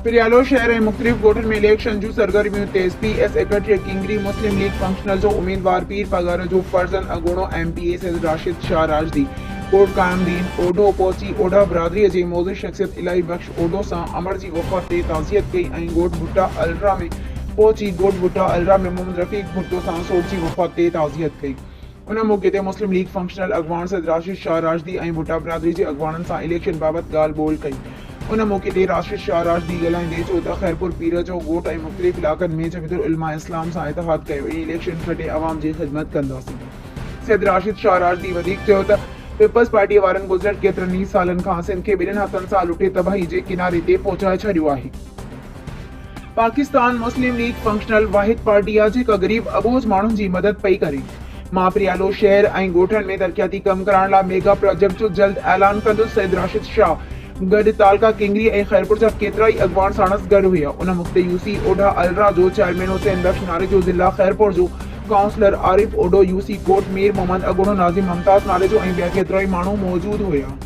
پريالو شهر ۽ مختلف ڳوٺن ۾ اليڪشن جون سرگرميون تيز، پي ايس 31 ڪينگري مسلم ليگ فنڪشنل جو اميدوار پير پاڳارو جو فرزند اڳوڻو M P A Syed Rashid Shah Rashdi Kot Qaim Uddin Odho پهچي اوڍا برادري جي موضوع شخصيت الاهي بخش اوڍو سان امڙ جي وفات تي تعزيت ڪئي ۽ ڳوٺ ڀٽا الرا ۾ پهچي ڳوٺ ڀٽا الرا ۾ محمد رفيق ڀٽو سان سوٽ جي وفات تي تعزيت ڪئي. ان موقعي تي مسلم ليگ فنڪشنل اڳواڻ سيد راشد شاهه راشدي ۽ ڀٽا برادري جي اڳواڻن سان اليڪشن بابت ڳالهه ٻولهه ڪئي. ان موقعي تي راشد شاهه راشدي ڳالهائيندي چيو ته خيرپور پير جو ڳوٺ ۽ مختلف علائقن ۾ جمعيت العلماء اسلام سان اتحاد ڪيو ۽ اليڪشن کٽي عوام جي خدمت ڪنداسين. سيد راشد شاهه راشدي وڌيڪ چيو ته پيپلز پارٽي وارن گذريل ڪيترن ئي سالن کان سنڌ کي ٻنهن هٿن سان لٽي تباهي جي ڪناري تي پهچائي ڇڏيو آهي. پاڪستان مسلم ليگ فنڪشنل واحد پارٽي آ جيڪا غريب اٻوجھ ماڻهن جي مدد پئي ڪري. مان پريالو شهر ۽ ڳوٺن ۾ ترقياتي ڪم ڪرائڻ لاء ميگا پراجيڪٽ جو جلد اعلان ڪندس سيد راشد شاهه گڏ تعلقه ڪنگري ۽ خيرپور جا ڪيترائي اڳواڻ ساڻس گڏ هيا ان مقتي يو سي اوڍا الرا جو چيئرمين حسين بخش ناريجو ضلع خيرپور جو ڪائونسلر عارف اوڍو يو سي ڪوٽ مير محمد اڳوڻو ناظم ممتاز ناريجو ۽ ٻيا ڪيترائي ماڻهو موجود هيا.